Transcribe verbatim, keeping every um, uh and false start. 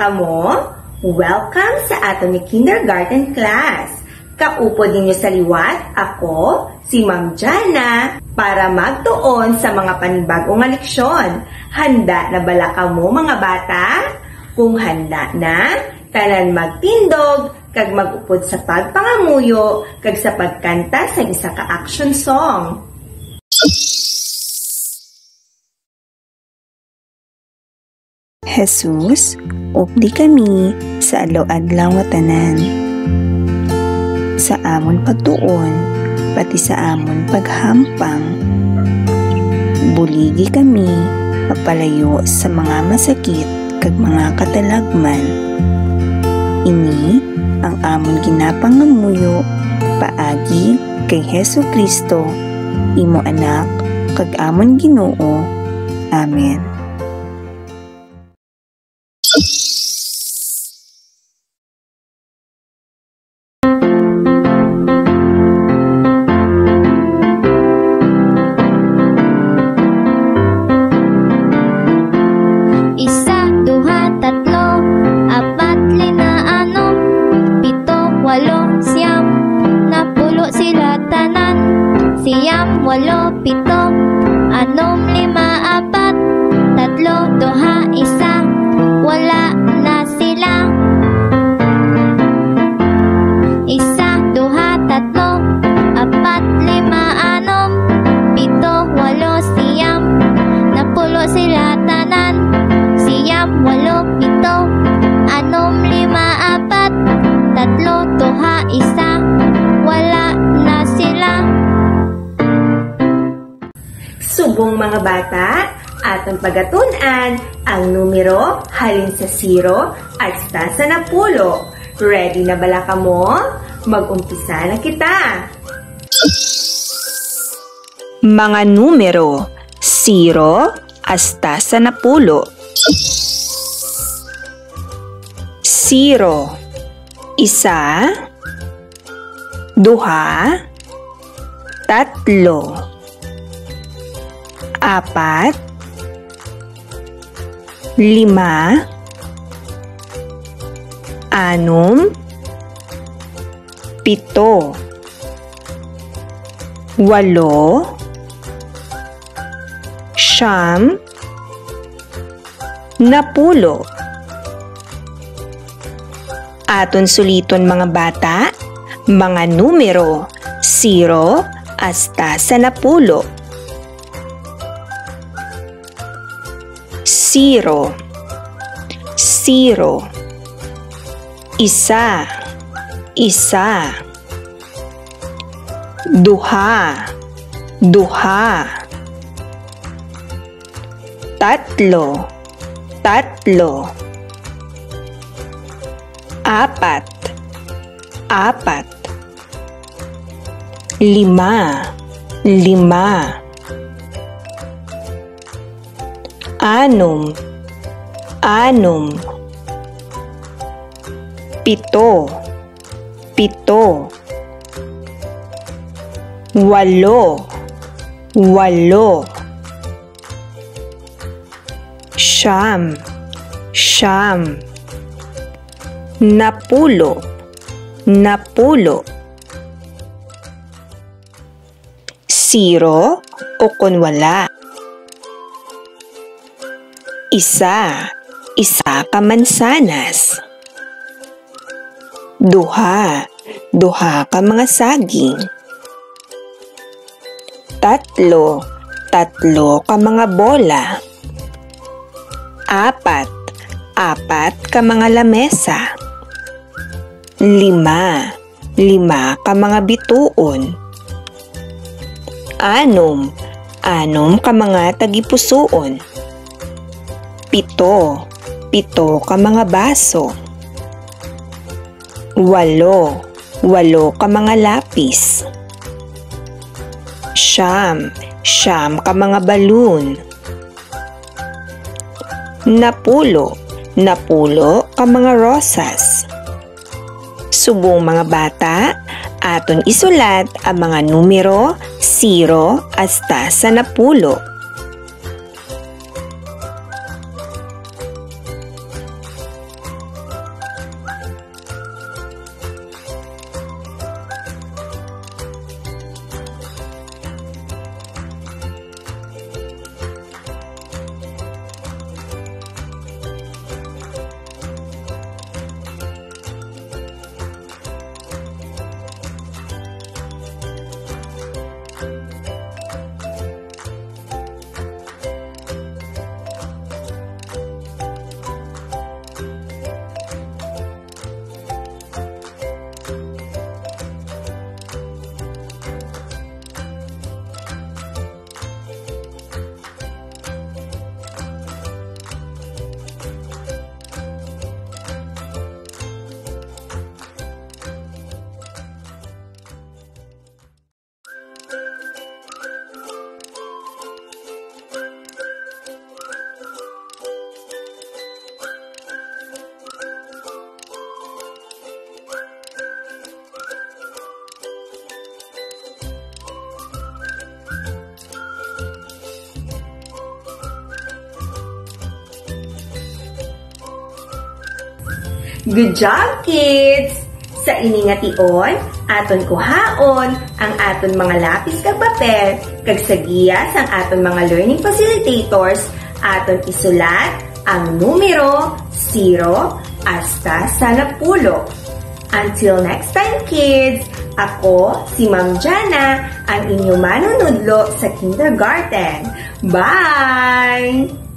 Mo, welcome sa aton ni kindergarten class. Kaupod ninyo sa liwat, ako, si Ma'am Jana, para magtuon sa mga panibago nga leksyon. Handa na bala kamo, mga bata? Kung handa na, tanan magtindog kag mag-upod sa pagpangamuyo kag sa pagkanta sang isa ka action song. Jesus, updi kami sa adlaw-adlaw nga tanan, sa amon pagtuon, pati sa amon paghampang. Buligi kami mapalayo sa mga masakit kag mga katalagman. Ini ang amon ginapangamuyo paagi kay Jesu-Cristo, imo Anak, kag amon Ginoo. Amen. Isa, duha, tatlo, apat, lima, anom, pito, walo, siyam. Napulo sila tanan. Siyam, walo, pito, anom, lima, apat, tatlo, duha, isa. Wala na sila. Isa, duha, tatlo, apat, lima, anom, pito, walo, siyam. Napulo sila tanan. Siyam, walo, pito, anom, lima, apat, tatlo, duha, isa. Wala na sila. Subong, mga bata, aton pagatun-an ang numero halin sa zero hasta sa napulo. Ready na bala kamo? Mag-umpisa na kita. Mga numero zero hasta sa napulo. Zero, isa, duha, tatlo, apat, lima, anom, pito, walo, siyam, napulo. Aton suliton, mga bata, mga numero zero hasta sa napulo. Zero, zero. Isa, isa. Duha, duha. Tatlo, tatlo. Apat, apat. Lima, lima. Anom, anom. Pito, pito. Walo, walo. Siyam, siyam. Napulo, napulo. Zero o kon wala. Isa, isa ka mansanas. Duha, duha ka mga saging. Tatlo, tatlo ka mga bola. Apat, apat ka mga lamesa. Lima, lima ka mga bituon. Anom, anom ka mga tagipusoon. Pito, pito ka mga baso. Walo, walo ka mga lapis. Siyam, siyam ka mga balon. Napulo, napulo ka mga rosas. Subong, mga bata, aton isulat ang mga numero zero hasta sa napulo. Good job, kids! Sa ini nga tion, aton kuhaon ang aton mga lapis kag papel, kag sa giya sang aton mga learning facilitators, aton isulat ang numero zero hasta sa napulo. Until next time, kids, ako si Ma'am Jana, ang inyo manunudlo sa kindergarten. Bye!